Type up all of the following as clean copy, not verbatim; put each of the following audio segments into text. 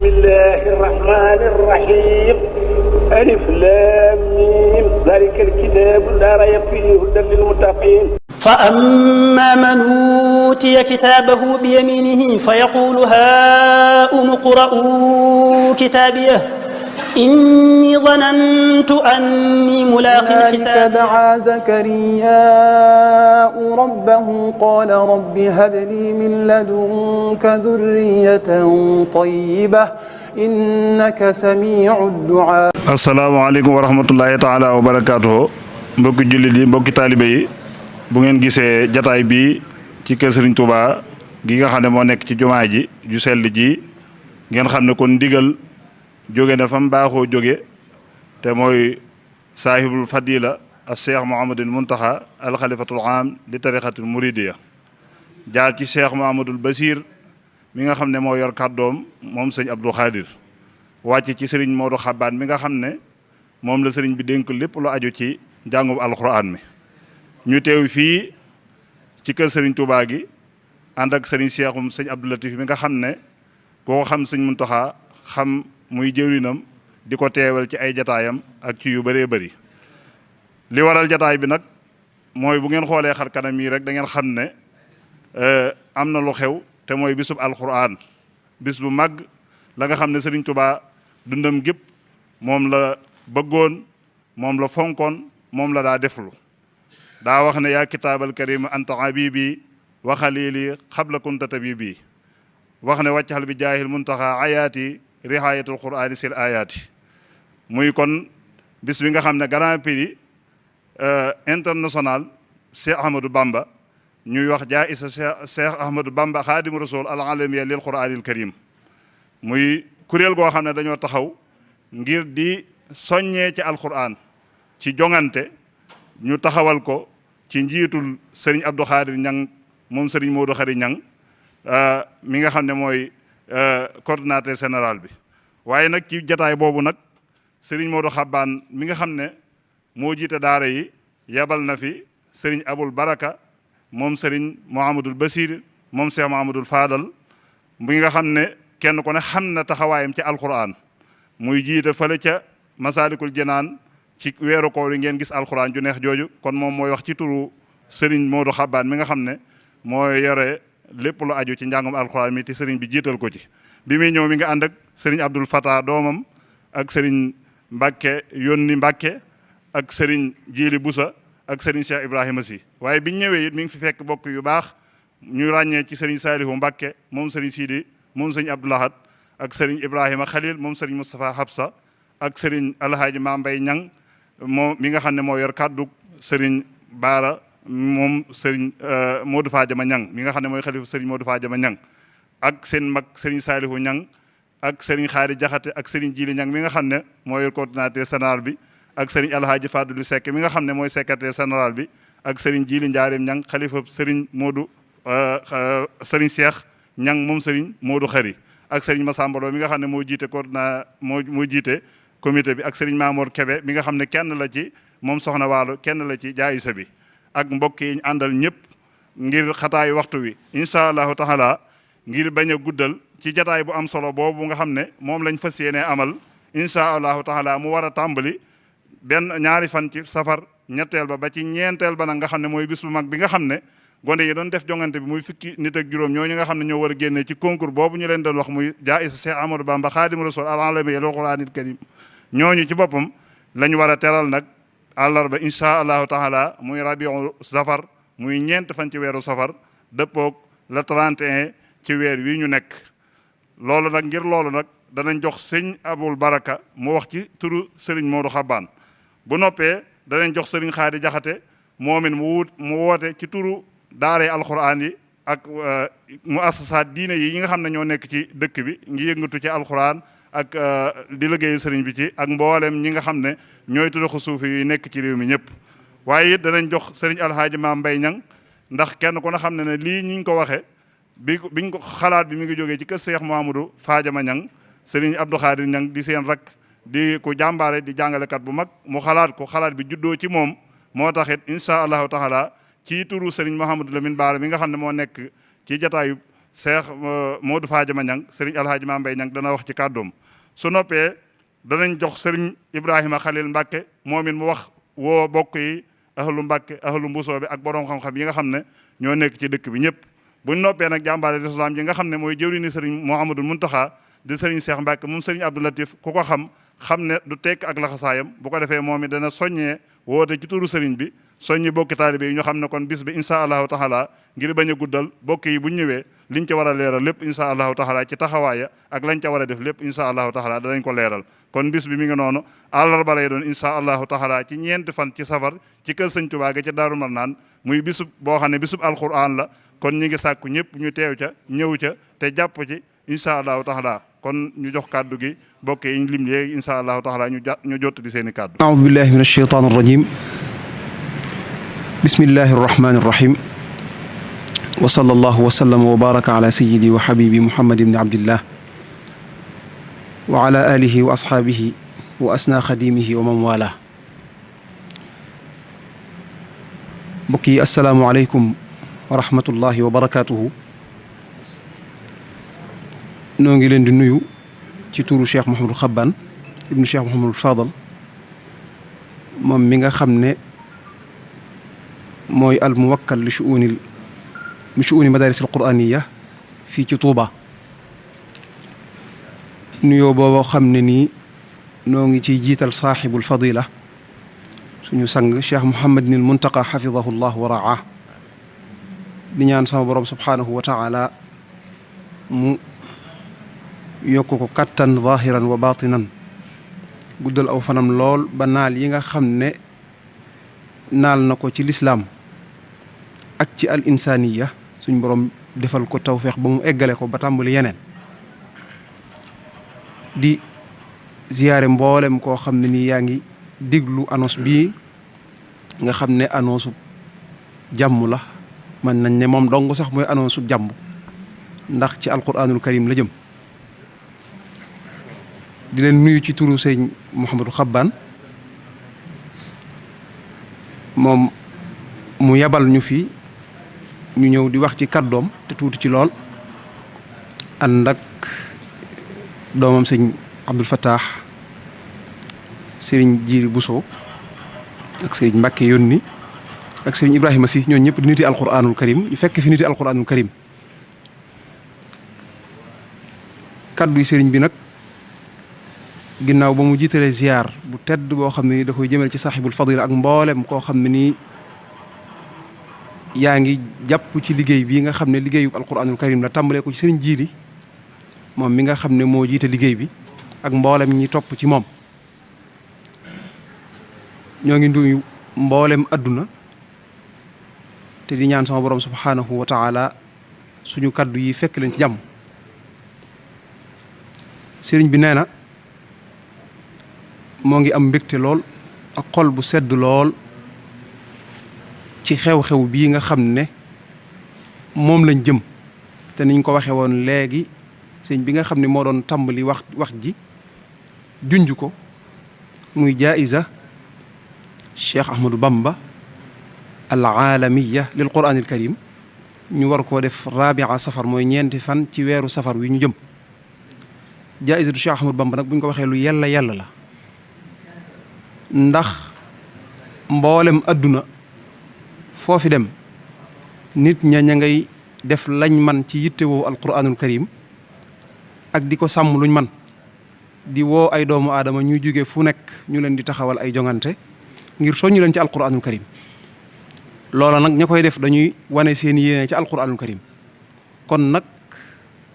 bismillahi rahmani rahim alif lam mim zalika alkitabu la rayba fihi hudan lilmuttaqin فأما من أوتي كتابه بيمينه فيقول هاؤم اقرءوا كتابيه إني ظننت أني ملاق حسابيه. دعا زكرياء ربه قال رب هب لي من لدنك ذرية طيبة إنك سميع الدعاء. السلام عليكم ورحمة الله تعالى وبركاته. mbokki jullit yi mbokki taalibe yi bu ngeen gisee jataay bi ci kër Serigne Touba gi nga xam ne moo nekk ci jumaa ji ju sell ji ngeen xam ne kon ndigal jóge na fa mu baaxoo jóge te mooy saahibul fadila al cheikh Mouhamadul Muntaxa al xalifatul aam di tariqatul muridiya jaar ci cheikh Mouhamadul Basir mi nga xam ne moo yor kàddoom moom sëñ Abdou Khadir wàcc ci Serigne Modou Xabaan mi nga xam ne moom la Serigne bi dénk lépp lu aju ci njàngum alquran mi. ñu teew fii ci kër Serigne Touba gi ànd ak Serigne Cheikhoum sëñ Abdou Latif mi nga xam ne koo xam sëñ Muntaxa xam muy jëwrinam di ko teewal ci ay jataayam ak ci yu bëree bëri. li waral jataay bi nag mooy bu ngeen xoolee xar kanam yi rek da ngeen xam ne am na lu xew te mooy bisub alquran bis bu mag la nga xam ne Serigne Touba dundam gépp moom la bëggoon moom la fonkoon moom la daa deflu. daa wax ne yaa kitaabal karim anta habibi wa xalili xabla kunta tabibi wax ne wàccaxal bi jaahil muntaxa ayaati rihayatul qur'ani sil ayaati muy kon bis bi nga xam ne grand prix international Cheikh Ahmadou Bamba ñuy wax jaa isa Cheikh Ahmadou Bamba xaadimu rasul al alamiya lil qur'anil karim muy kuréel goo xam ne dañoo taxaw ngir di soññee ci alquran ci jongante ñu taxawal ko ci njiitul Serigne Abdou Khadir Ñang moom Serigne Modou Khari Ñang mi nga xam ne mooy coordinateur général bi waaye nag ci jataay boobu nag Serigne Modou Xabaan mi nga xam ne moo jiite daara yi yabal na fi Serigne Aboul Baraka moom Serigne Mouhamadul Basir moom Cheikh Mouhamadul Fadal mi nga xam ne kenn ku ne xam na taxawaayam ci alquran muy jiite fële ca Masalikul Jinaan ci weeru koor yi ngeen gis alxuraan ju neex jooju kon moom mooy wax ci turu Serigne Modou Xabaan mi nga xam ne mooy yore lépp lu aju ci njàngum alxuraan mi te Serigne bi jiital ko ci. bi muy ñëw mi nga ànd ak Serigne Abdoul Fatah doomam ak Serigne Mbacke yónni Mbacke ak Serigne Jili Busa ak Serigne Cheikh Ibrahima Sy waaye biñ ñëwee it mi ngi fi fekk bokk yu baax ñu ràññee ci Serigne Salihu Mbacke moom Serigne Sidi moom Serigne Abdou Lahad ak Serigne Ibrahima Khalil moom Serigne Moustapha Habsa ak Serigne Alhaaji Mambay Ñang moom mi nga xam ne moo yor kàddu Serigne Baara moom Serigne Modou Fadiama Ñang mi nga xam ne mooy xalifa Serigne Modou Fadiama Ñang ak seen mag Serigne Salihu Ñang ak Serigne Xaari Jaxate ak Serigne Jili Ñang mi nga xam ne moo yor coordinateur général bi ak Serigne Alhaaji Fadulu Seck mi nga xam ne mooy secrétaire général bi ak Serigne Jili Njaareem Ñang xalifa Serigne Modou Serigne Cheikh Ñang moom Serigne Modou Xari ak Serigne Massambalo mi nga xam ne moo jiite moo jiite comité bi ak Serigne Mamour Kebe mi nga xam ne kenn la ci moom soxna Waalo kenn la ci jaayisa bi ak mbokk yi ñu àndal ñëpp ngir xataayu waxtu wi incha allahu taala ngir bañ a guddal ci jataay bu am solo boobu nga xam ne moom lañ fas yéenee amal incha allahu taala mu war a tàmbali ñaari fan ci safar ñetteel ba ci ñeenteel ba nag nga xam ne mooy bis bu mag bi nga xam ne gone yi doon def jongante bi muy fukki nit ak juróom ñooñu nga xam ne ñoo war a génnee ci concours boobu ñu leen doon wax muy jaayisa Cheikh Ahmadou Bamba Xaadimu Rasuul al alamiya lil qur'anil karim ñooñu ci boppam lañ war a teral nag àllarba incha allahu taala muy rabiu safar muy ñeent fan ci weeru safar dëppoog le 31 ci weer wi ñu nekk loolu nag ngir loolu nag danañ jox sëñ Aboul Baraka mu wax ci turu Serigne Modou Xabaan bu noppee danañ jox Serigne Xaari Jaxate moom it mu woote ci turu daaree alquran yi ak mu assasaat diine yi nga xam ne ñoo nekk ci dëkk bi ngi yëngatu ci alquran ak di liggéey sëriñ bi ci ak mboolem ñi nga xam ne ñooy tuddaxu suufi yi nekk ci réew mi ñëpp waaye it danañ jox sëriñ Alhaaji Maam Mbay Ñang ndax kenn ku ne xam ne lii ñi ko waxe biñ ko xalaat bi mi ngi jógee ci kër Cheikh Mouhamadou Fadiama Ñang sëriñ Abdou Khadir Ñang di seen rak di ko jàmbaare di jàngalekat bu mag mu xalaat bi juddoo ci moom moo taxit incha allahu taala ci turu Serigne Mouhamadou Lamine Bara mi nga xam ne moo nekk ci jataayu Cheikh Modou Fadiama Niang sëriñ Alhaaji Mame Mbaye Niang dana wax ci kàddoom su noppee danañ jox sëriñ Ibrahima Khalil Mbacke moom it mu wax woo bokk yi ahlu Mbacke ahlu Mbusoo bi ak borom xam-xam yi nga xam ne ñoo nekk ci dëkk bi ñëpp buñ noppee nag jàmbaare lislaam ji nga xam ne mooy jëwriñu sëriñ Mouhamadul Muntaxa di sëriñ Cheikh Mbacke moom sëriñ Abdou Latif ku ko xam ne du tekk ak laxasaayam bu ko defee moom it dana soññee woote ci turu sëriñ bi soññi bokki taalibe yi ñu xam ne kon bis bi insha allahu taala ngir bañ a guddal bokk yi buñ ñëwee liñ ca war a leeral lépp insha allahu taala ci taxawaaya ak lañ ca war a def lépp insha allahu taala danañ ko leeral kon bis bi mi ngi noonu àllarba lay doon insha allahu taala ci ñeenti fan ci safar ci kër sëñ Tuubaa ga ci Daaru Marnaan muy bisub boo xam ne bisub alquran la kon ñi ngi sàkku ñëpp ñu teew ca ñëw ca te jàpp ci insha allahu taala kon ñu jox kàddu gi bokk yi ñu lim léegi insha allahu taala ñu jot di seen i kàddu. aoudu billahi min alsheytaan arrajim bismillahi arrahmani arrahim wa sallallahu wa sallama wa baraka ala sayyidi wa habibi muhammad ibni abdillah wa ala alihi wa ashaabihi wa asna xadimihi wa man wala mbokk yi assalaamu aleykum wa rahmatullahi wa barakatuhu noo ngi leen di nuyu ci turu Cheikh Mouhamadou Xabbaan ibnu Cheikh Mouhamadou Fadal moom mi nga xam ne mooy al muwakkal li shu'uni madaris al qur'aniya fii ci Touba nuyoo boobu xam ne nii noo ngi ciy jiital saaxibul fadila suñu sang Cheikh Mouhamadinil Muntaqa xafidahu llah wa raa di ñaan sama borom subhanahu wa taala mu yokk ko kattan zahiran wa batinan guddal aw fanam lool ba naal yi nga xam ne naal na ko ci lislaam ak ci al insaniya suñ borom defal ko tawfeex ba mu eggale ko ba tàmbali yeneen di ziyaare mboolem koo xam ne nii yaa ngi diglu annonce bii nga xam ne annonce jàmm la man nañ ne moom dong sax mooy annonce jàmm ndax ci alquranul karim la jëm di leen nuyu ci turu sëñ Mouhamadou Xabbaan moom mu yabal ñu fi ñu ñëw di wax ci kàddoom te tuuti ci lool ànd ak doomam sëñ Abdul Fattah sëriñ Jiiri Buso ak sëriñ Mbàkke yónni ak sëriñ Ibrahima si ñooñu ñëpp di niti alquranul karim ñu fekk fi niti alquranul karim kàddu yi sëriñ bi nag ginnaaw ba mu jiitalee ziar bu tedd boo xam ne ni da koy jëmale ci saaxibul fadila ak mboolem koo xam ne nii yaa ngi jàpp ci liggéey bii nga xam ne liggéeyu alquranul karim la tàmbalee ko ci sëriñ Jiili moom mi nga xam ne moo jiite liggéey bi ak mboolem ñi topp ci moom ñoo ngi nuyu mboolem adduna te di ñaan sama borom subhanahu wa taala suñu kaddu yi fekk leen ci jàmm sëriñ bi nee na moo ngi am mbégte lool ak xol bu sedd lool ci xew-xew bii nga xam ne moom lañ jëm te niñ ko waxee woon léegi sëñ bi nga xam ne moo doon tàmbali wax ji junj ko muy jaaiza Cheikh Ahmadou Bamba al aalamiya lil quran al karim ñu war koo def rabia safar mooy ñeenti fan ci weeru safar wi ñu jëm jaaizatu Cheikh Ahmadou Bamba nag bu ñu ko waxee lu yella la ndax mboolem adduna foofi dem nit ña ngay def lañ man ci yittewoo alquranul karim ak di ko sàmm luñ man di woo ay doomu aadama ñuy jóge fu nekk ñu leen di taxawal ay jongante ngir soññu leen ci alquranul karim loola nag ña koy def dañuy wane seen yéene ci alquranul karim kon nag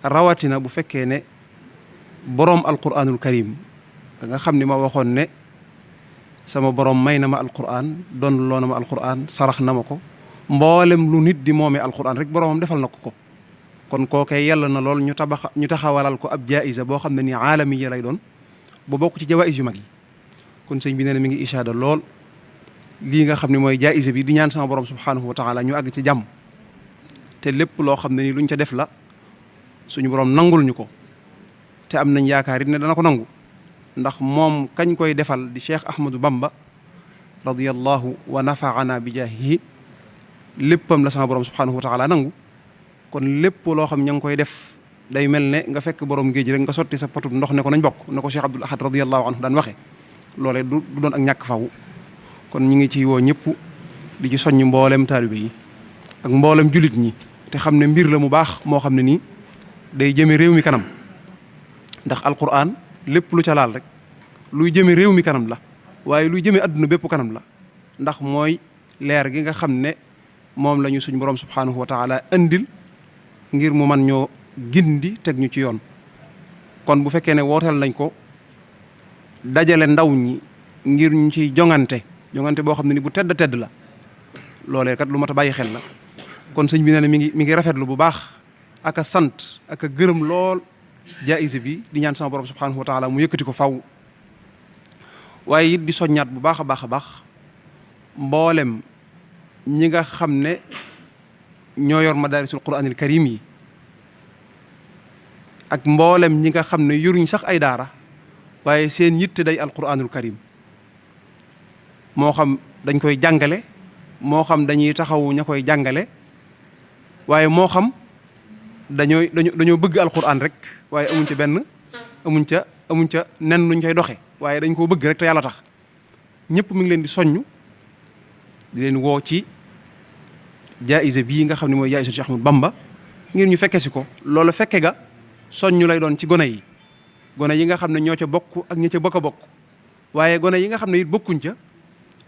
rawatina bu fekkee ne boroom alquranul karim nga xam ne ma waxoon ne sama borom may na ma alquran doon loo na ma alquran sarax na ma ko mboolem lu nit di moomee alquran rek boromam defal na ko kon kookee yàlla na lool ñu taxawalal ko ab jaayisa boo xam ne nii aalamiya lay doon bu bokk ci jawaïs yu mag yi kon sëñ bi nee na mi ngi ishaada lool lii nga xam ne mooy jaayisa bi di ñaan sama borom subhanahu wa taala ñu àgg ci jàmm te lépp loo xam ne nii luñ ca def la suñu borom nangul ñu ko te am nañ yaakaar it ne dana ko nangu ndax moom kañ koy defal di Cheikh Ahmadou Bamba radiyallahu wa nafaana bi jaahihi léppam la sama borom subhanahu wa taala nangu kon lépp loo xam ña ngi koy def day mel ne nga fekk borom géej rek nga sotti sa potub ndox ne ko nañ bokk na ko Cheikh Abdoul Ahad radiyallahu anhu daan waxe loolee du doon ak ñàkk faw kon ñi ngi ci woo ñëpp di ci soññ mboolem taalibe yi ak mboolem julit ñi te xam ne mbir la mu baax moo xam ne nii day jëme réew mi kanam ndax alquran lépp lu ca laal rek luy jëme réew mi kanam la waaye luy jëme adduna bépp kanam la ndax mooy leer gi nga xam ne moom la ñu suñ borom subhanahu wa taala andil ngir mu man ñoo gindi teg ñu ci yoon kon bu fekkee ne wooteel nañ ko dajale ndaw ñi ngir ñu ciy jongante boo xam ne ni bu tedd la loolee kat lu mat a bàyyi xel la kon sëñ bi nee na mi ngi rafetlu bu baax ak a sant ak a gërëm lool jaayise bi di ñaan sama borom subhanahu wa taala mu yëkkati ko faw waaye it di soññaat bu baax a baax mboolem ñi nga xam ne ñoo yor madaarisul quraanil karim yi ak mboolem ñi nga xam ne yoruñ sax ay daara waaye seen yitte day alquraanul karim moo xam dañ koy jàngale moo xam dañuy taxawu ña koy jàngale waaye moo xam dañoo bëgg alquran rek waaye amuñ ca nen nuñ koy doxe waaye dañ koo bëgg rek te yàlla tax ñëpp mi ngi leen di soññ di leen woo ci jaayise bii nga xam ne mooy jaayise Cheikh Ahmadou Bamba ngir ñu fekke si ko loolu fekke ga soññu lay doon ci gone yi nga xam ne ñoo ca bokk ak ñi ca bokk a bokk waaye gone yi nga xam ne it bokkuñ ca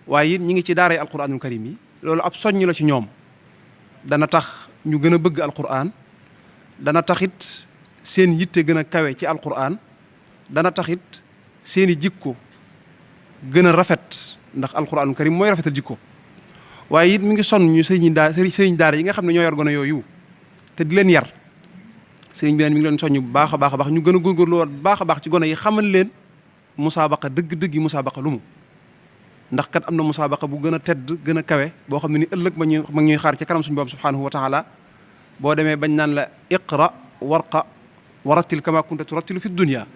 waaye it ñi ngi ci daaray alquranul karim yi loolu ab soññ la ci ñoom dana tax ñu gën a bëgg alquran dana taxit seen yitte gën a kawe ci alquran dana taxit seeni jikko gën a rafet ndax alquranul karim mooy rafetal jikko waaye it mi ngi sonn ñu sëriñ daara yi nga xam ne ñoo yor gone yooyu te di leen yar sëriñ bi neen mi ngi leen soññ bu baax a baax ñu gën a góorgóorlu woon bu baax a baax ci gone yi xamal leen musaabaqa dëgg-dëgg yi musaabaqa lu mu ndax kat am na musaabaqa bu gën a tedd gën a kawe boo xam ne ni ëllëg ma ñuy xaar ci kanam suñu borom subhanahu wa taala boo demee bañ naan la iqra warqa warattil kama kunta turattilu fi dunya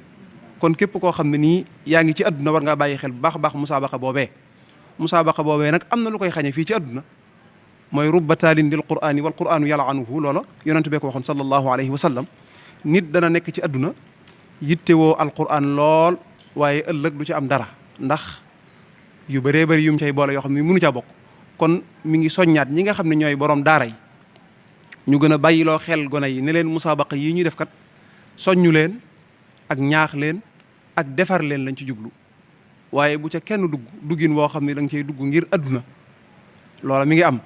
kon képp koo xam ne nii yaa ngi ci adduna war ngaa bàyyi xel bu baax a baax musaabaqa boobee nag am na lu koy xañe fii ci adduna mooy rubba taalin lil qur'ani wal qur'anu yal'anuhu loola yonent bee ko waxoon sallallahu alayhi wa sallam nit dana nekk ci adduna yittewoo alquran lool waaye ëllëg du ci am dara ndax yu bëree bëri yu mu cay boole yoo xam ne mënu caa bokk kon mi ngi soññaat ñi nga xam ne ñooy borom daara yi ñu gën a bàyyiloo xel gone yi ne leen musaabaqa yi ñuy def kat soññu leen ak ñaax leen ak defar leen lañ ci jublu waaye bu ca kenn duggin woo xam ne da nga cay dugg ngir adduna loola mi ngi am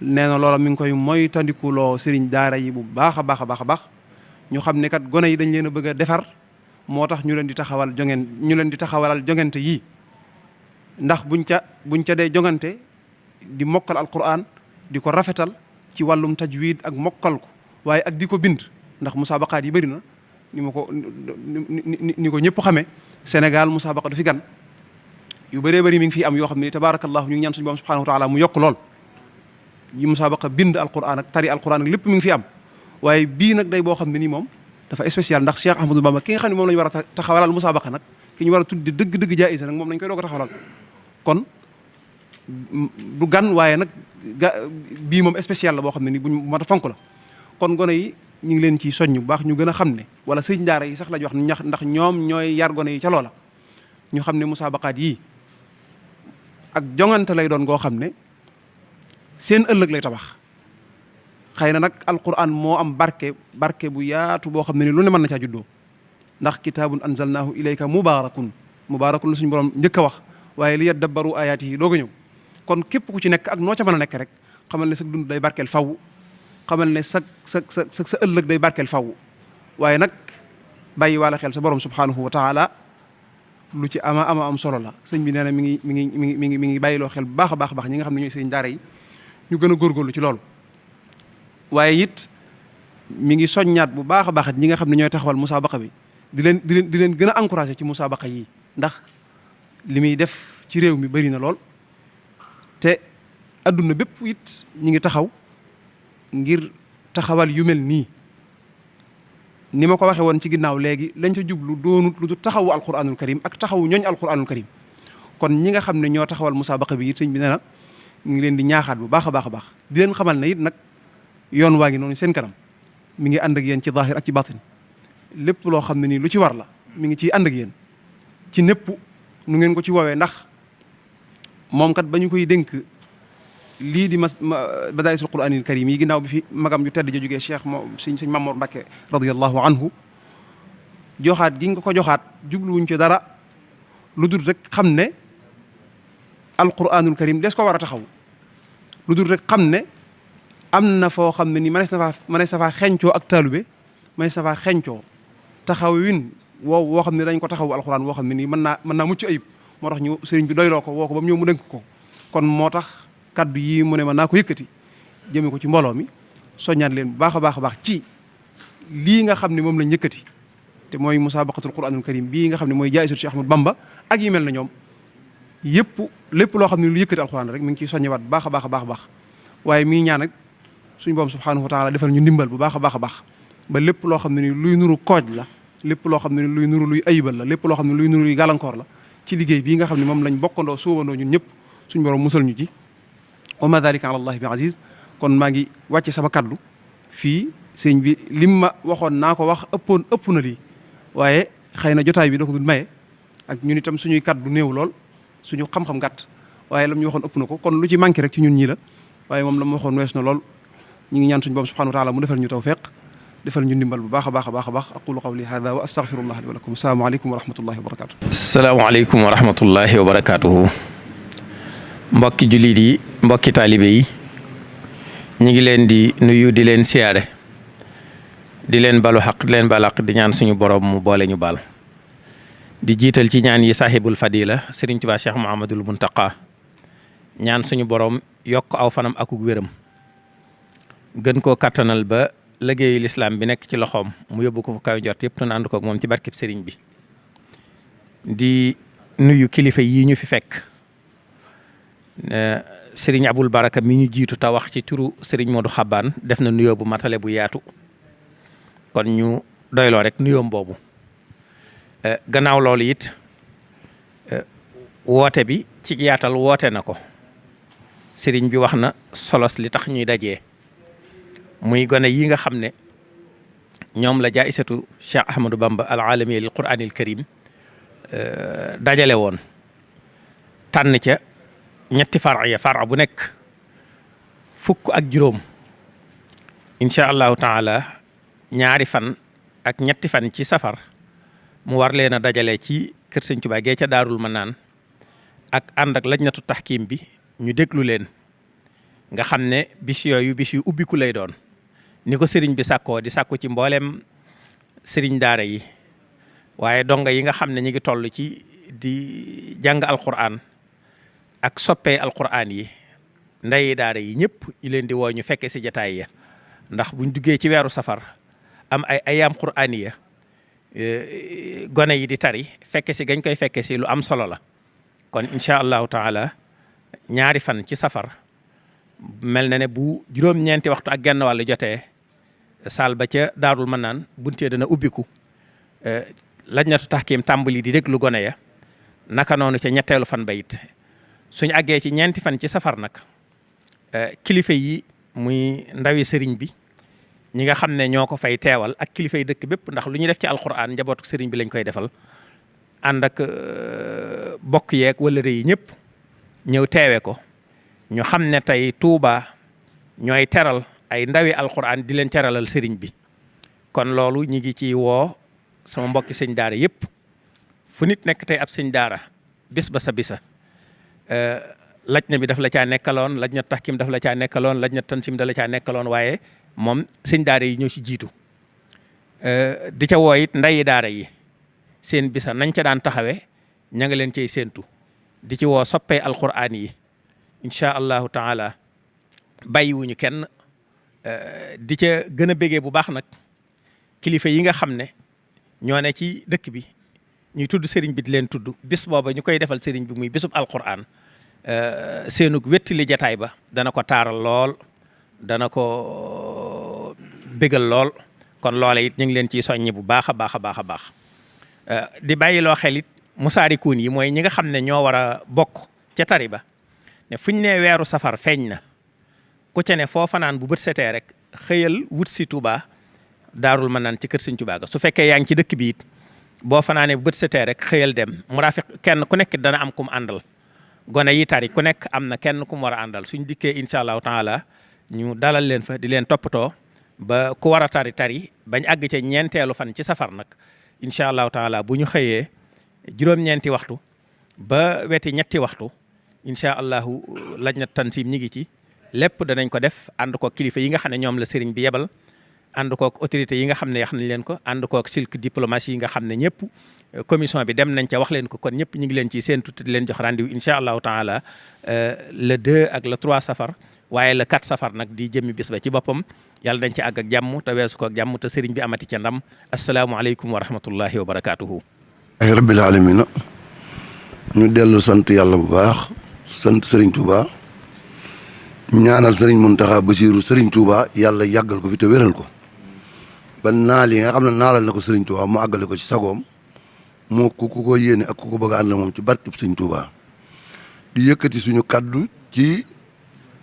nee na loola mi ngi koy moytandikuloo sëriñ daara yi bu baax a baax a baax a baax ñu xam ne kat gone yi dañ leen a bëgg a defar moo tax ñu leen di taxawalal jongante yii ndax buñ ca dee jongante di mokkal alquran di ko rafetal ci wàllum tajwid ak mokkal ko waaye ak di ko bind ndax musaabaqaat yi bëri na ni ko ñëpp xamee Sénégal musaabaqa du fi gan yu bëree bëri mi ngi fi am yoo xam ne tabaarakallahu ñu ngi ñaan suñu borom subhanahu wa taala mu yokk lool yi musaabaqa bind alquran ak tari alquran ak lépp mi ngi fi am waaye bii nag day boo xam ne nii moom dafa spécial ndax Cheikh Ahmadou Bamba ki nga xam ne moom la ñu war a taxawalal musaabaqa nag ki ñu war a tuddi dëgg-dëgg jaayisa nag moom lañ koy doog a taxawalal kon du gan waaye nag bii moom spécial la boo xam ne nii buñ mat a fonk la kon gone yi ñu ngi leen ci soññ bu baax ñu gën a xam ne wala sëriñ daara yi sax la ñu wax ndax ñoom ñooy yar gone yi ca loola ñu xam ne musaabaqaat yii ak jongante lay doon goo xam ne seen ëllëg lay tabax xëy na nag alquran moo am barke bu yaatu boo xam ne ni lu ne mën na caa juddoo ndax kitaabun anzalnaahu ilayka mubaarakun la suñu borom njëkk a wax waaye li yaddabbaru ayaatihi doog a ñëw kon képp ku ci nekk ak noo ca mën a nekk rek xamal ne sa dund day barkeel faw xamal ne sa ëllëg day barkeel faw waaye nag bàyyi waale xel sa borom subhanahu wa taala lu ci am solo la sëñ bi nee na mi ngi bàyyiloo xel bu baax a baax ñi nga xam ne ñooy sëñ daara yi ñu gën a góorgóorlu ci loolu waaye it mi ngi soññaat bu baax a baax ñi nga xam ne ñooy taxawal musaabaqa bi di leen gën a encouragé ci musaabaqa yi ndax li muy def ci réew mi bari na lool te adduna bépp it ñi ngi taxaw ngir taxawal yu mel nii ni ma ko waxee woon ci ginnaaw léegi lañ ca jublu doonut lu taxawu alquranul karim ak taxawu ñooñ alquranul karim kon ñi nga xam ne ñoo taxawal musaabaqa bi it sëñ bi nee na ñu ngi leen di ñaaxaat bu baax a baax di leen xamal ne it nag yoon waa ngi noonu seen kanam mi ngi ànd ak yéen ci zahir ak ci batin lépp loo xam ne nii lu ci war la mi ngi ciy ànd ak yéen ci népp nu ngeen ko ci woowee ndax moom kat ba ñu koy dénk lii di badaa'isul qur'aanil karim yi ginnaaw bi fi magam ju tedd ja jógee cheikh moom sëñ Mamoor Mbàkke radiyallahu anhu joxaat gi nga ko joxaat jubluwuñ ci dara lu dul rek xam ne alqur'aanul karim des ko war a taxaw lu dul rek xam ne am na foo xam ne ni mënees na faa xencoo ak taalube mënees na faa xencoo taxawin woo xam ne dañ ko taxaw alqur'aan woo xam ne nii mën naa mucc ayib moo tax ñu sëriñ bi doyloo ko woo ko ba mu ñëw mu dénk ko kon moo tax kaddu yii mu ne ma naa ko yëkkati jëme ko ci mbooloo mi soññaat leen bu baax a baax ci lii nga xam ne moom lañ yëkkati te mooy musaabaqatul qur'aanul karim bii nga xam ne mooy jaayisatu Cheikh Ahmadou Bamba ak yi mel na ñoom yëpp lépp loo xam ne lu yëkkati alxuraan rek mi ngi ciy soññewaat bu baax a baax waaye mi ngi ñaan ak suñu borom subhaanahu wa taala defal ñu ndimbal bu baax a baax ba lépp loo xam ne ni luy nuru kooj la lépp loo xam ne ni luy nuru luy ayibal la lépp loo xam ne luy nuru luy gàllankoor la ci liggéey bii nga xam ne moom lañ bokkandoo suubandoo ñun ñëpp suñu borom musal ñu ci wa ma dalika ala allahi bi aziz kon maa ngi wàcce sama kaddu fii sëñ bi lim ma waxoon naa ko wax ëpp na lii waaye xëy na jotaay bi da ko dul maye ak ñun itam suñuy kaddu néew lool suñu xam-xam gàtt waaye lam ñu waxoon ëpp na ko kon lu ci manqué rek ci ñun ñii la waaye moom la ma waxoon wees na lool ñu ngi ñaan suñu borom subhanahu wa taala mu defal ñu tawfiq defal ñu ndimbal bu baax a baax aqulu qawli hada wa astaghfirullah li wa lakum assalaamu aleykum wa rahmatullahi wa barakatuh assalaamu aleykum wa rahmatullahi wa barakatuhu mbokki jullit yi mbokki taalibe yi ñu ngi leen di nuyu di leen siyaare di leen balu xaq di leen balu xaq di ñaan suñu borom mu boole ñu baal di jiital ci ñaan yi sahibul fadila Sëriñ Tuubaa Cheikh Muhammadul Muntaqa ñaan suñu borom yokk aw fanam akuk wéram gën koo kattanal ba liggéeyu lislaam bi nekk ci loxoom mu yóbbu ko fu kaw jot yëpp te ànd koog moom ci barkeb sëriñ bi di nuyu kilifa yi ñu fi fekk sëriñ Abul Baraka mi ñu jiitu te wax ci turu sëriñ Modou Xabaan def na nuyoo bu matale bu yaatu kon ñu doyloo rek nuyoom boobu gannaaw loolu it woote bi ci yaatal woote na ko sëriñ bi wax na solos li tax ñuy dajee muy gone yi nga xam ne ñoom la jaayisatu Cheikh Ahmadou Bamba al alamiya lil quraanil karim dajale woon tànn ca ñetti fara bu nekk fukk ak juróom incha allahu taala ñaari fan ak ñetti fan ci safar mu war leen a dajale ci kër Sëñ Tuubaa gee ca Daarul Manaan ak ànd ak lajnatu taxkiim bi ñu déglu leen nga xam ne bis yooyu bis yu ubbiku lay doon ni ko sëriñ bi sàkkoo di sàkku ci mbooleem sëriñ daara yi waaye donga yi nga xam ne ñu ngi toll ci di jàng alquran ak soppee alquran yi ndeyi daara yi ñëpp ñu leen di woo ñu fekke si jataay ya ndax buñ duggee ci weeru safar am ay ayaam qur'an ya gone yi di tari fekke si gañ koy fekke si lu am solo la kon incha allahu taala ñaari fan ci safar mel na ne bu juróom-ñeenti waxtu ak genn wàllu jotee saal ba ca Daarul Manaan buntee dana ubbiku lajnatu taxkiim tàmbali di déglu gone ya naka noonu ca ñetteelu fan ba it suñu àggee ci ñeenti fan ci safar nag kilifa yi muy ndawi sëriñ bi ñi nga xam ne ñoo ko fay teewal ak kilifa yi dëkk bépp ndax lu ñu def ci alquran njabootu sëriñ bi lañ koy defal ànd ak bokk yeeg wala yi ñëpp ñëw teewe ko ñu xam ne tey Touba ñooy teral ay ndawi alquran di leen teralal sëriñ bi kon loolu ñi ngi ci woo sama mbokki sëñ daara yëpp fu nit nekk tey ab sëñ daara bis ba sa bisa laj na bi daf la caa nekkaloon laj na taxkim daf la caa nekkaloon laj na tansim da la caa nekkaloon waaye moom sëñ daara yi ñoo ci jiitu di ca woo it ndayi daara yi seen bisa nañ ca daan taxawe ña nga leen cay séentu di ci woo soppee alquran yi incha allahu taala bàyyiwuñu kenn di ca gën a bégee bu baax nag kilifa yi nga xam ne ñoo ne ci dëkk bi ñuy tudd sëriñ bi di leen tudd bis booba ñu koy defal sëriñ bi muy bisub alquran seenug wettili jataay ba dana ko taaral lool dana ko bégal lool kon loole it ñu ngi leen ciy soññi bu baax a baax a baax a baax di bàyyiloo xel it musaarikuun yi mooy ñi nga xam ne ñoo war a bokk ca tari ba ne fuñ ne weeru safar feeñ na ku ca ne foo fanaan bu bët setee rek xëyal wut si Touba Daarul Manaan ci kër Sëñ Touba ga su fekkee yaa ngi ci dëkk bi it boo fanaanee bët setee rek xëyal dem muraafiq kenn ku nekk dana am kum àndal gone yi tari ku nekk am na kenn kum war a àndal suñ dikkee incha allahu taala ñu dalal leen fa di leen toppatoo ba ku war a tari bañ àgg ca ñeenteelu fan ci safar nag incha allahu taala bu ñu xëyee juróom-ñeenti waxtu ba weti ñetti waxtu incha allahu lajna tansim ñi ngi ci lépp danañ ko def ànd ko kilifa yi nga xam ne ñoom la sëriñ bi yebal ànd kook autorité yi nga xam ne wax nañ leen ko ànd kook silk diplomatie yi nga xam ne ñëpp commission bi dem nañ ca wax leen ko kon ñëpp ñu ngi leen ci seen tuuti di leen jox rendez-vous incha allahu taala le 2 ak le 3 safar waaye le 4 safar nag di jëmmi bis ba ci boppam yàlla dañ ci àgg ak jàmm te weesu ko ak jàmm te sëriñ bi amati ca ndam asalaamualeykum wa rahmatullahi wa barakaatuhu. ay rabbil alamina ñu dellu sant yàlla bu baax sant sëriñ Touba ñaanal sëriñ Mountakha Bassirou sëriñ Touba yàlla yàggal ko fi te wéral ko ba naal yi nga xam ne naalal na ko sëriñ Touba mu àggale ko ci sagoom moo ku ko yéene ak ku ko bëgg a ànd moom ci barkeb sëriñ Touba di yëkkati suñu kaddu ci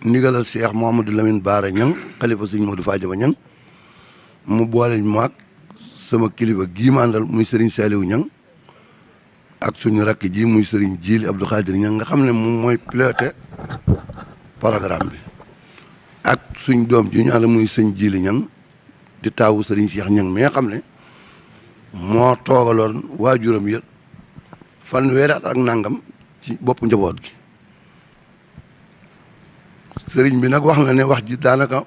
ndigalal Cheikh Mouhamadou Lamine Bara Niang xalifa sëriñ Modou Fadiama Niang mu boole maag sama kilifa gii ma àndal muy sëriñ Saliou Niang ak suñu rakk ji muy sëriñ Jili Abdou Khadir Niang nga xam ne moom mooy piloté programme bi ak suñ doom ji ñu ànd muy sëñ Jili Niang di taawu sëriñ Cheikh Niang mi nga xam ne moo toogaloon waajuram yër fanweeri at ak nangam ci bopp njaboot gi sëriñ bi nag wax na ne wax ji daanaka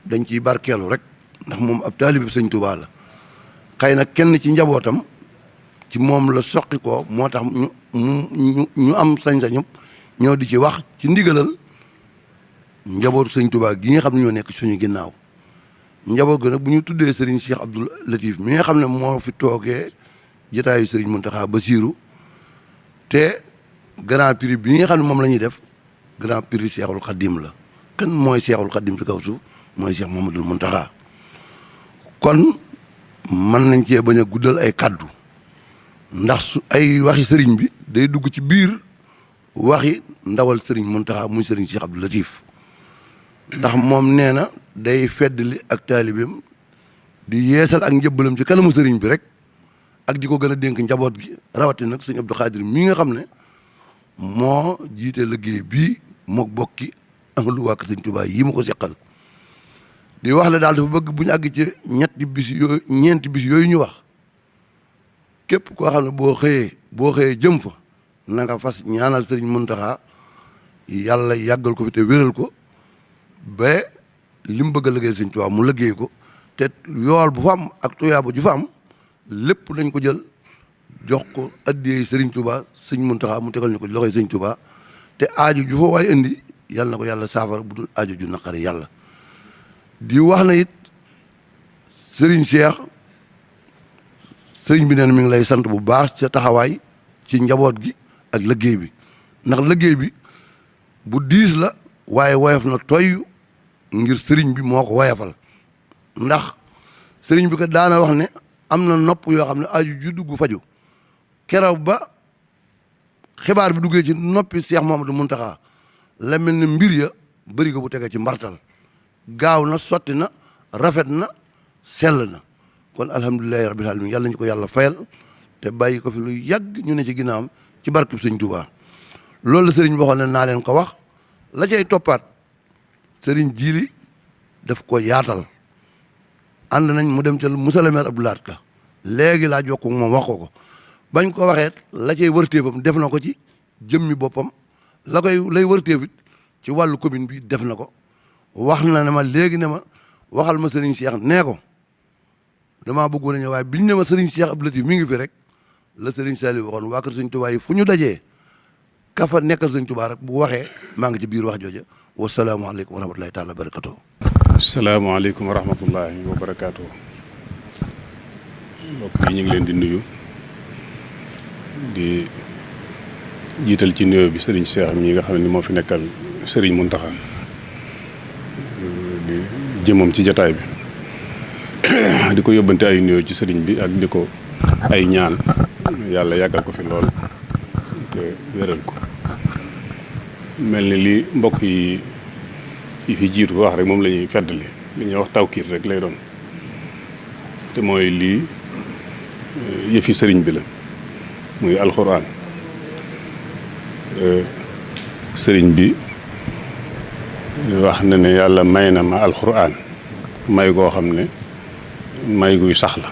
dañ ciy barkeelu rek ndax moom ab taalibe sëñ Touba la xëy na kenn ci njabootam ci moom la soqi ko moo tax ñu am sañ-sañu ñoo di ci wax ci ndigalal njabootu sëñ Touba gi nga xam ne ñoo nekk suñu ginnaaw njaboot gi nag bu ñu tuddee Serigne Cheikh Abdou Latif mi nga xam ne moo fi toogee jotaayu Serigne Mountakha Bassirou te grand prix bi nga xam ne moom la ñuy def grand prix Cheikhul Khadim la kan mooy Cheikhul Khadim ci kaw suuf mooy Cheikh Mouhamadoul Mountakha kon mën nañ cee bañ a guddal ay kaddu ndax su ay waxi sëriñ bi day dugg ci biir waxi ndawal Serigne Mountakha muy Serigne Cheikh Abdou Latif ndax moom nee na day feddali ak taalibeem di yeesal ak njëbbalam ci kanamu sëriñ bi rek ak di ko gën a dénk njaboot gi rawatina nag sëñ Abdou Khadir mi nga xam ne moo jiite liggéey bii mook bokki ahlu waa kër sëñ Touba yi mu ko seqal di wax ne daal dafa bëgg bu ñu àgg ci ñeenti bis yooyu ñu wax képp koo xam ne boo xëyee jëm fa na nga fas ñaanal sëriñ Mountakha yàlla yàggal ko fi te wéral ko ba li mu bëgg a liggéey sëñ Touba mu liggéey ko te yool bu fa am ak tuyaaba ju fa am lépp lañ ko jël jox ko addiyee sëriñ Touba sëñ Mountakha mu tegal ñu ko loxoy sëñ Touba te aaju ju fa waay indi yàlla na ko yàlla saafara bu dul aaju ju naqari yàlla di wax na it sëriñ Cheikh sëriñ bi neen mi ngi lay sant bu baax ca taxawaay ci njaboot gi ak liggéey bi ndax liggéey bi bu diis la waaye woyof na toy ngir sëriñ bi moo ko woyofal ndax sëriñ bi ko daana wax ne am na nopp yoo xam ne aju ju dugg faju keroog ba xibaar bi duggee ci noppi Cheikh Mouhamadou Mountakha la mel ne mbir ya bëri ko bu tegee ci mbartal gaaw na sotti na rafet na sell na kon alhamdulilahi rabbil alamin yàlla ñu ko yàlla fayal te bàyyi ko fi lu yàgg ñu ne ci ginnaawam ci barkeb sëñ Touba loolu la sëriñ bi waxoon ne naa leen ko wax la cay toppaat sëriñ Jili daf ko yaatal ànd nañ mu dem ca monsieur le maire Abdou Lahad Ka léegi laa jokk moom wax ko bañ ko waxee la cay wërteefam def na ko ci jëmmi boppam lay wërteefit ci wàllu commune bi def na ko wax na ne ma léegi ne ma waxal ma sëriñ Cheikh nee ko damaa bëggoon a ñëw waaye biñ ne ma sëriñ Cheikh Abdou Latif mi ngi fi rek la sëriñ Saliou waxoon waa kër sëñ Touba yi fu ñu dajee ka fa nekkal sëñ Touba rek bu waxee maa ngi ci biir wax jooja wasalaamaaleykum wa rahmatulahi taala wa barakatuh. salaamaaleykum wa rahmatullahi wa barakaatu. mbokk yi ñu ngi leen di nuyu di jiital ci nuyoo bi sëriñ Cheikh mi nga xam ne moo fi nekkal sëriñ Mountakha di jëmam ci jataay bi di ko yóbbante ay nuyoo ci sëriñ bi ak di ko ay ñaan yàlla yàggal ko fi lool te wéral ko mel ni li mbokk yi fi jiitu wax rek moom la ñuy feddali li ñuy wax tawkiit rek lay doon te mooy lii yëfi sëriñ bi la muy alxuraan. sëriñ bi wax na ne yàlla may na ma alxuraan may goo xam ne may guy sax la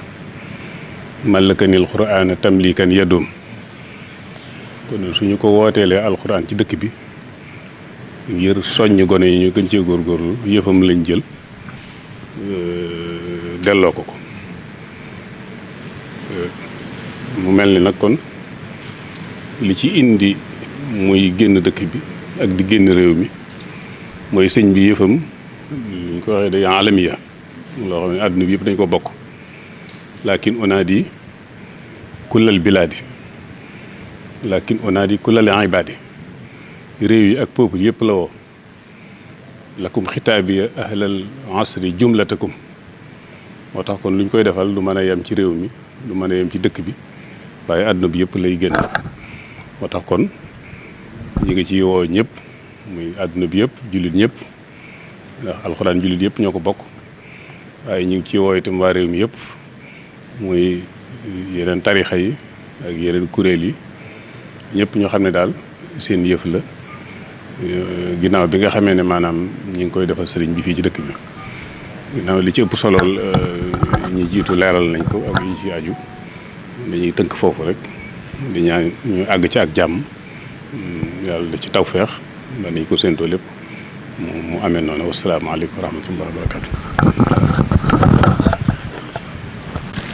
malakanil xuraana tamlikan yadum kon suñu ko wooteelee alxuraan ci dëkk bi ngir soññ gone yi ñu gën cee góorgóorlu yëfam lañ jël delloo ko mu mel ni nag kon li ci indi muy génn dëkk bi ak di génn réew mi mooy sëñ bi yëfam ñu ko waxee day alamiya loo xam ne àdduna bi yëpp dañ ko bokk lakin unaadi kullal bilaadi lakin unaadi kullal ibaadi réew yi ak peuple yëpp la woo lakum xitaabiya ahlal asri jumlatakum moo tax kon lu ñu koy defal du mën a yem ci réew mi du mën a yem ci dëkk bi waaye àdduna bi yëpp lay génn moo tax kon ñu ngi ci woo ñëpp muy àdduna bi yëpp jullit ñëpp ndax alxuraan jullit yëpp ñoo ko bokk waaye ñu ngi ci woo itam waa réew mi yëpp muy yeneen tarixa yi ak yeneen kuréel yi ñëpp ñoo xam ne daal seen yëf la ginnaaw bi nga xamee ne maanaam ñi ngi koy defal sëriñ bi fii ci dëkk bi ginnaaw li ci ëpp solo ñi jiitu leeral nañ ko ak yi ci aju dañuy tënk foofu rek di ñaan ñu àgg ci ak jàmm yàlla da ci tawfeex danañ ko séentoo lépp mu amee noonu wasalaamaaleykum wa rahmatullahi wa barakatu.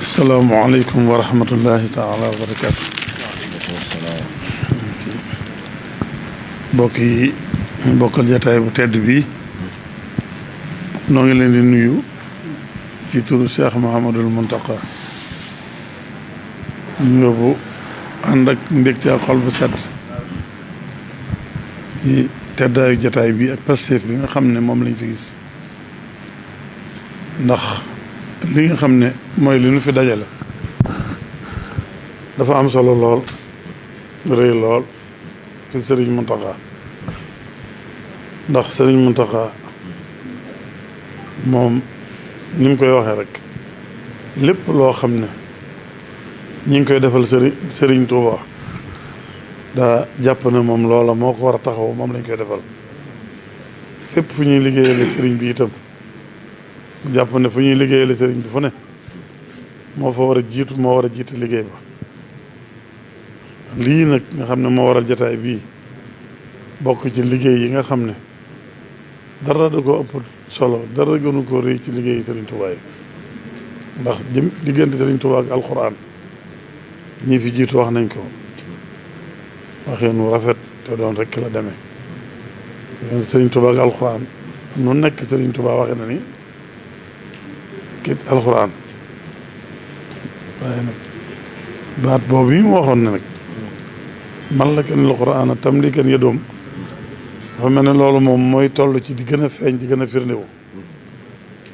asalaamaaleykum wa rahmatullahi taala wa barakatu. mbokk yi bokkal jataay bu tedd bi noo ngi leen di nuyu ci turu Cheikh Mouhamadul Muntaqa ñu yóbbu ànd ak mbégte ak xol bu sedd ci teddaayu jataay bi ak Pastef bi nga xam ne moom lañ fi gis ndax li nga xam ne mooy li nu fi dajale dafa am solo lool rëy lool ci sëriñ Muntaxa ndax sëriñ Muntaxa moom ni mu koy waxee rek lépp loo xam ne ñi ngi koy defal sëriñ Tuuba daa jàpp ne moom loola moo ko war a taxaw moom lañ koy defal fépp fu ñuy liggéeyale sëriñ bi itam mu jàpp ne fu ñuy liggéeyale sëriñ bi fu ne moo fa war a jiitu moo war a jiite liggéey ba lii nag nga xam ne moo waral jataay bii bokk ci liggéey yi nga xam ne dara da ko ëpp solo dara gënu ko rëy ci liggéey sëriñ Tuuba yi ndax diggante sëriñ Tuuba ak alxuraan ñii fi jiitu wax nañ ko waxee nu rafet te doon rek la demee sëriñ Tuuba ak alxuraan nu nekk sëriñ Tuuba waxee na ni kit alxuraan waaye nag baat boobu yi mu waxoon ne nag man la kenn alxuraan tam li kenn yëdoom dafa mel ne loolu moom mooy toll ci di gën a feeñ di gën a firndewu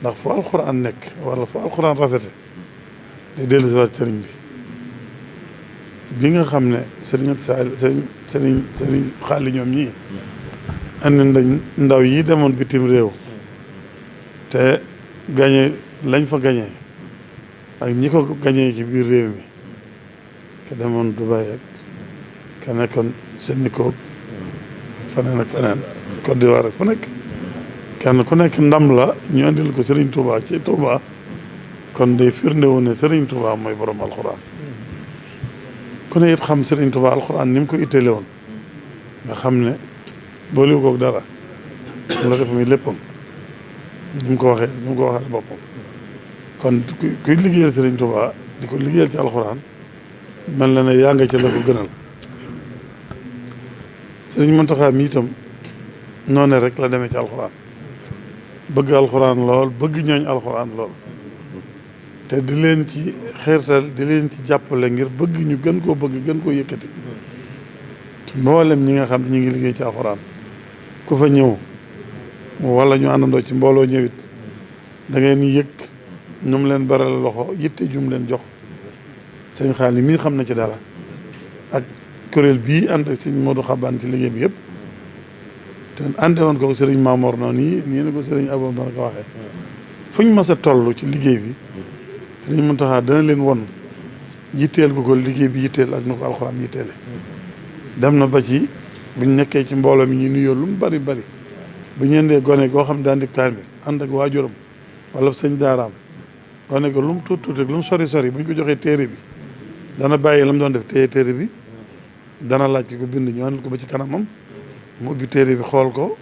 ndax fu alxuraan nekk wala fu alxuraan rafete day dellu si waat sëriñ bi nga xam ne sëriñ xaali ñoom ñii andi nañ ndaw yi demoon bitim réew te gañe lañ fa gañee ak ñi ko gañee ci biir réew mi ke demoon Dubaï ak ke nekkoon Sénégal feneen ak feneen Côte d'Ivoire ak fu nekk kenn ku nekk ndam la ñu andil ko Serigne Touba ci Touba kon day firndewu ne Serigne Touba mooy borom alxuraan ku ne it xam Serigne Touba alxuraan ni mu ko itteele woon nga xam ne booliwu koog dara mu la def muy léppam ni mu ko waxee boppam kon kuy liggéeyal Serigne Touba di ko liggéeyal ci alxuraan mel na ne yaa nga ci la ko gënal Serigne Mountakha mi itam noone rek la demee ci alxuraan bëgg alxuraan lool bëgg ñooñ alxuraan lool te di leen ci xeertal di leen ci jàppale ngir bëgg ñu gën koo bëgg gën koo yëkkati mboolem ñi nga xam ne ñu ngi liggéey ci alxuraan ku fa ñëw wala ñu àndandoo ci mbooloo ñëwit da ngeen yëg ñu mu leen baral loxo yitte jum leen jox sëñ Xaali mii xam na ci dara ak kuréel bii ànd ak sëñ Modou Xabaan ci liggéey bi yëpp te ànde woon ko sëriñ Maamoor noonu nii na ko sëriñ Abou Baraka waxee fuñ mas a toll ci liggéey bi Sëriñ Muntaxa dana leen won yitteel gu ko liggéey bi yitteel ak nu ko alxuraan yitteele dem na ba ci buñ nekkee ci mbooloo mi ñu nuyoo lu mu bari bari bu ñeendee gone goo xam daan di kaan bi ànd ak waajuram wala sëñ daaraam gone ko lu mu tuut tuuti lu mu sori sori buñ ko joxee téere bi dana bàyyi la mu doon def téye téere bi dana laaj ki ko bind ñu àndal ko ba ci kanamam mu ubbi téere bi xool ko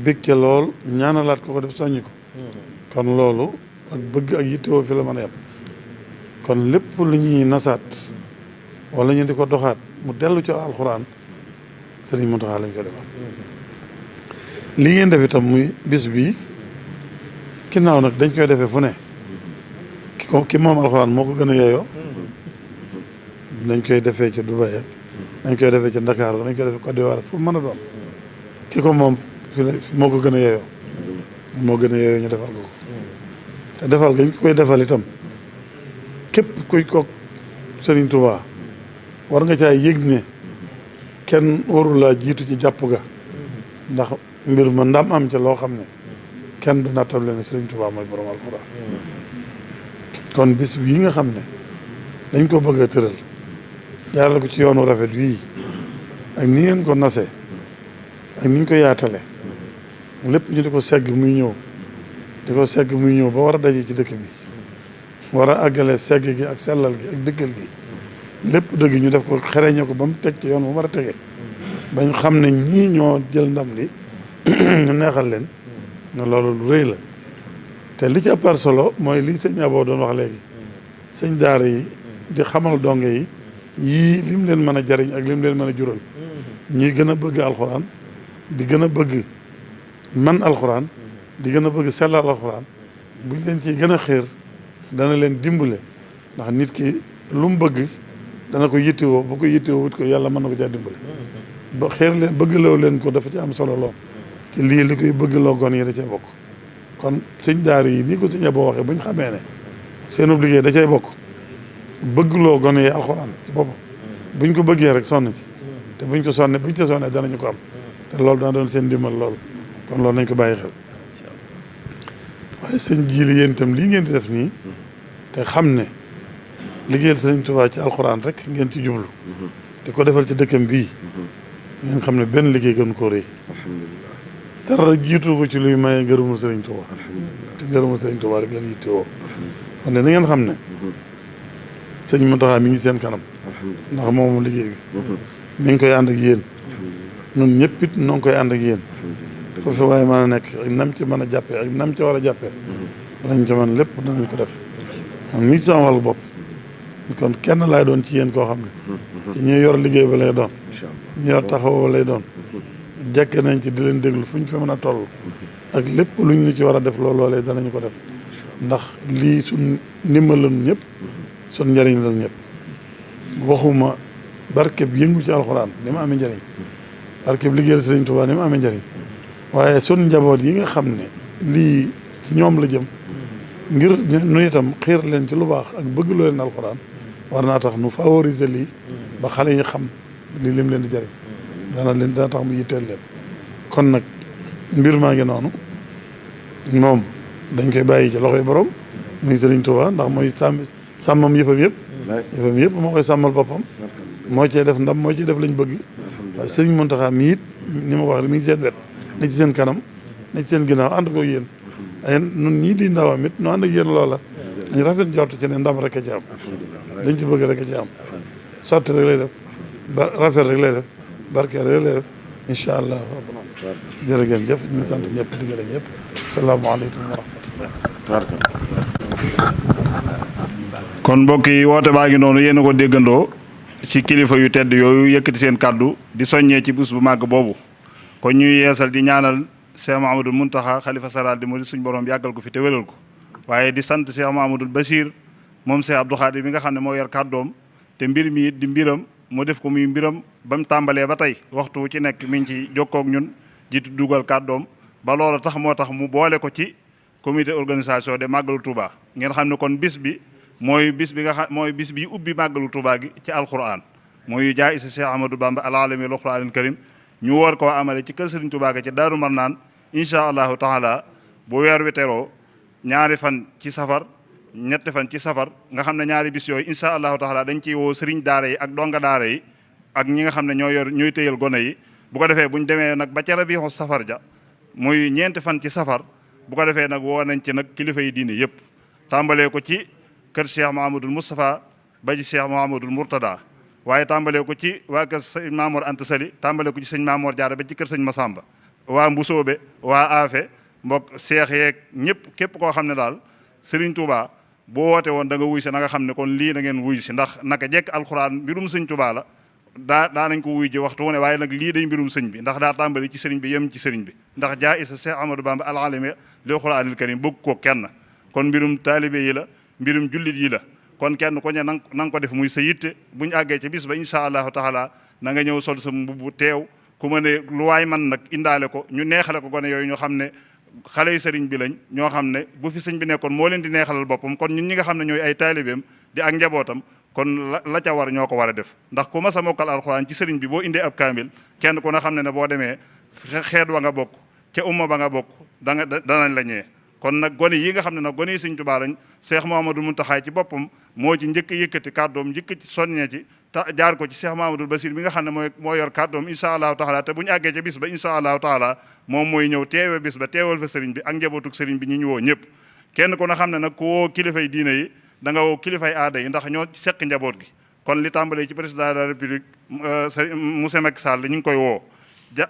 bég ca lool ñaanalaat ko def soññi ko kon loolu ak bëgg ak yittewoo fi la mën a yem kon lépp lu ñuy nasaat wala ñu di ko doxaat mu dellu ci alxuraan Sëriñ Muntaxa lañ ko defal li ngeen def itam muy bis bii ginnaaw nag dañ koy defee fu ne ki moom alxuraan moo ko gën a yeyoo dañ koy defee ci Dubaï ak dañ koy defee ci Ndakaaru dañ koy defee Côte d'Ivoire fu mën a doon ki ko moom fi moo ko gën a yeyoo moo gën a yeyoo ñu defal ko te defal gañ koy defal itam képp kuy kook Sëriñ Tuubaa war nga caa yëg ne kenn warul laa jiitu ci jàpp ga ndax mbir ma ndam am ca loo xam ne kenn du nattable ne Sëriñ Tuubaa mooy borom alxuraan kon bis bii nga xam ne dañ ko bëgg a tëral jaarale ko ci yoonu rafet wii ak ni ngeen ko nasee ak ni ñu ko yaatale lépp ñu di ko segg muy ñëw di ko segg muy ñëw ba war a daje ci dëkk bi war a àggale segg gi ak sellal gi ak dëggal gi lépp dëgg ñu def ko xereñe ko ba mu teg ci yoon bu war a tege bañ xam ne ñii ñoo jël ndam li ñu neexal leen ne loolu lu rëy la te li ci ëppar solo mooy li sëñ Abo doon wax léegi sëñ daara yi di xamal donge yi yii lim leen mën a jariñ ak lim leen mën a jural ñuy gën a bëgg alxuraan di gën a bëgg man alxuraan di gën a bëgg sellal alxuraan buñ leen ciy gën a xéer dana leen dimbale ndax nit ki lu mu bëgg dana ko yittewoo bu ko yittewoo wut ko yàlla mën na ko caa dimbale ba xéer leen bëggloo leen ko dafa ci am solo lool ci lii li koy bëggloo gon yi da cee bokk kon sëñ daara yi nii ko sëñ Abo waxee buñ xamee ne seen liggéey da cay bokk bëggloo gone yi alxuraan ci boppam buñ ko bëggee rek sonn ci te buñ ko sonnee buñ ca sonnee danañu ko am te loolu dana doon seen dimbal lool kon loolu nañ ko bàyyi xel waaye sëñ jiili yéen itam lii ngeen di def nii te xam ne liggéeyal Sëriñ Tuubaa ci alxuraan rek ngeen ci jublu di ko defal ci dëkkam bii ngeen xam ne benn liggéey gën koo rëy dara jiitu ko ci luy maye ngërëmul Sëriñ Tuubaa te ngërëmul Sëriñ Tuubaa rek lañ yittewoo kon ne na ngeen xam ne sëñ Muntaxa mi ngi seen kanam ndax moomu liggéey bi mi ngi koy ànd ak yéen ñun ñëpp it noo ngi koy ànd ak yéen foofu waaye mën a nekk ak nam ci mën a jàppee ak nam ci war a jàppee lañ ci mën lépp danañ ko def am ni ci sama wàllu bopp kon kenn laay doon ci yéen koo xam ne ci ñuy yor liggéey ba lay doon ñu yor taxaw ba lay doon jekk nañ ci di leen déglu fu ñu fi mën a toll ak lépp luñ ñu ci war a def loolee danañu ko def ndax lii suñ ndimbal la ñëpp suñ njëriñ la ñëpp waxuma barkeb yëngu ci alxuraan ni ma amee njëriñ barkeb liggéeyal Sëriñ Tuubaa ni ma amee njëriñ waaye sun njaboot yi nga xam ne lii ci ñoom la jëm ngir nu itam xiir leen ci lu baax ak bëgg loo leen alxuraan war naa tax nu favoriser lii ba xale yi xam lii lim leen di jëriñ dana tax mu yitteel leen kon nag mbir maa ngi noonu moom dañ koy bàyyi ci loxoy borom muy Sëriñ Tuubaa ndax mooy sàmmam yëfam yëpp moo koy sàmmal boppam moo cee def ndam moo cee def lañ bëgg waaye Sëriñ Muntaxa mi it ni ma wax mi ngi seen wet ne ci seen kanam ne ci seen ginnaaw ànd ko yéen ay nun ñii di ndawam it nu ànd ak yéen loola dañ rafet jort ci ne ndam rek a ci am dañ ci bëgg rek a ci am sotti rek lay def ba rafet rek lay def barkeel rek lay def incha allah jërë ngeen jëf ñu ngi sant ñëpp di gërëm ñëpp salaamaaleykum wa rahmatullah kon mbokk yi woote baa ngi noonu yéen a ko déggandoo ci kilifa yu tedd yooyu yëkkati seen kàddu di soññee ci bés bu màgg boobu kon ñuy yeesal di ñaanal Cheikh Mahamadul Muntaxa xalifa saraal di murid suñ borom yàggal ko fi te wéral ko waaye di sant Cheikh Mahamadul Bachir moom Cheikh Abdou Khadir mi nga xam ne moo yor kàddoom te mbir mi it di mbiram mu def ko muy mbiram ba mu tàmbalee ba tey waxtu ci nekk mi ngi ci jokkoog ñun jiitu dugal kàddoom ba loola tax moo tax mu boole ko ci comité organisation de màggalu Touba ngeen xam ne kon bis bi mooy bis bi nga xam mooy bis bi ubbi màggalu Touba gi ci alquran mooy jaay isa Cheikh Ahmadou Bamba al-alami al-Qur'anil karim ñu war koo amale ci kër Serigne Touba ga ci Daaru Marnaan incha allahu taala bu weer wi teroo ñaari fan ci safar ñetti fan ci safar nga xam ne ñaari bis yooyu incha allahu taala dañ ciy woo sëriñ daara yi ak donga daara yi ak ñi nga xam ne ñooy téyal gone yi bu ko defee buñ demee nag ba ca rabiixu safar ja muy ñeenti fan ci safar bu ko defee nag woo nañ ci nag kilifa yi diine yëpp tàmbalee ko ci kër Cheikh Mahamadul Moustapha ba ci Cheikh Mahamadul Mourtada waaye tàmbalee ko ci waa kër sëñ Mamour Anta Sali tàmbalee ko ci sëñ Mamour Diarra ba ci kër sëñ Massamba waa Mbusoobe waa Afe mbokk seex yeeg ñëpp képp koo xam ne daal Serigne Touba boo woote woon da nga wuy si na nga xam ne kon lii da ngeen wuy si ndax naka jekk alxuraan mbirum sëñ Touba la daa nañ ko wuy ji waxtu wu ne waaye nag lii day mbirum sëñ bi ndax daa tàmbali ci sëriñ bi yem ci sëriñ bi ndax jaa isa Cheikh Ahmadou Bamba al-alami lil Qur'anil karim bëgg ko kenn kon mbirum taalibe yi la mbirum jullit yi la kon kenn ko ne na nga ko def muy sa yitte buñu àggee ci bis ba insha allahu taala na nga ñëw sol sa mbubb teew ku ma ne lu waay man nag indaale ko ñu neexale ko gone yooyu ñoo xam ne xale yi sëriñ bi lañ ñoo xam ne bu fi sëñ bi nekkoon moo leen di neexalal boppam kon ñun ñi nga xam ne ñooy ay taalibeem di ak njabootam kon la ca war ñoo ko war a def ndax ku ma sa mokkal alxuraan ci sëriñ bi boo indee ab kaamil kenn ku na xam ne boo demee xeet wa nga bokk ca umma ba nga bokk danañ la ñee kon nag gone yi nga xam ne nag gone yi sëñ Tuubaa lañ Cheikh Mouhamadoul Mountakha ci boppam moo ci njëkk a yëkkati kàddoom njëkk ci soññee ci jaar ko ci Cheikh Mouhamadoul Basir bi nga xam ne moo yor kàddoom insha allahu taala te bu ñu àggee ca bis ba insha allahu taala moom mooy ñëw teewe bis ba teewal fa sëriñ bi ak njabootuk sëriñ bi ñi ñu woo ñëpp kenn ku na xam ne nag ku woo kilifay diine yi da nga woo kilifay aada yi ndax ñoo seq njaboot gi kon li tàmbalee ci président de la république monsieur Macky Sall ñu ngi koy woo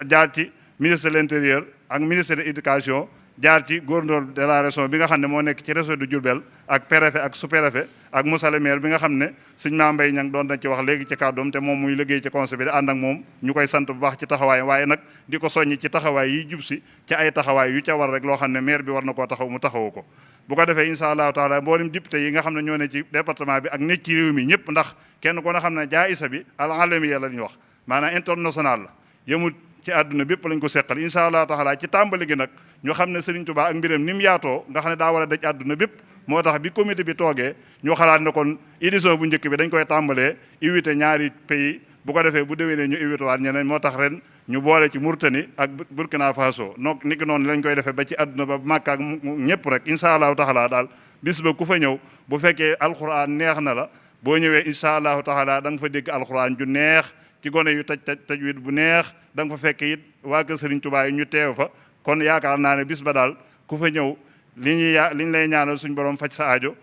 jaar ci ministre de l'intérieur ak ministre de l'éducation jaar ci gouverneur de la région bi nga xam ne moo nekk ci région de Diourbel ak préfet ak sous-préfet ak monsieur le maire bi nga xam ne sëñ Mame Mbaye Niang doon dañ ci wax léegi ci kàddoom te moom muy liggéey ci conseil bi di ànd ak moom ñu koy sant bu baax ci taxawaay waaye nag di ko soññi ci taxawaay yi jub si ci ay taxawaay yu ca war rek loo xam ne maire bi war na koo taxaw mu taxawu ko bu ko defee insha allahu taala mboolem député yi nga xam ne ñoo ne ci département bi ak nekk ci réew mi ñëpp ndax kenn ko na xam ne jaayisa bi al-alamiya la ñuy wax maanaam international la yëmut ci àdduna bépp lañ ko seqal insha allahu taala ci tàmbali gi nag ñu xam ne Serigne Touba ak mbiram ni mu yaatoo nga xam ne daa war a daj àdduna bépp moo tax bi comité bi toogee ñu xalaat ne kon édition bu njëkk bi dañ koy tàmbalee invité ñaari pays bu ko defee bu déwénee ñu invité waat ñeneen moo tax ren ñu boole ci Mauritanie ak Burkina Faso donc niki noonu lañ koy defee ba ci àdduna ba Makka ak ñëpp rek insha allahu taala daal bis ba ku fa ñëw bu fekkee alquran neex na la boo ñëwee insha allahu taala da nga fa dégg alquran ju neex ci gone yu tajwid bu neex da nga fa fekk it waa kër Serigne Touba yi ñu teew fa kon yaakaar naa ne bis ba daal ku fa ñëw li ñu lay ñaanal suñ borom faj sa aajo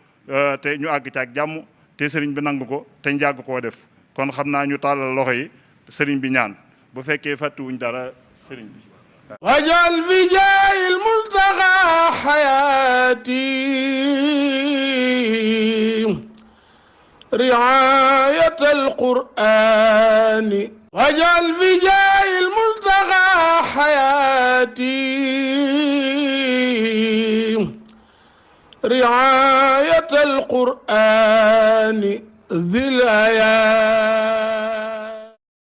te ñu àgg ci ak jàmm te Serigne bi nangu ko te ñu yàgg koo def kon xam naa ñu tàllal loxo yi Serigne bi ñaan bu fekkee fàttuwuñ dara Serigne bi wajal bi jaayil muntaqa xayaati رعاية القرآن واجعل بجاه المنتقى حياتي رعاية القرآن ذي الآيات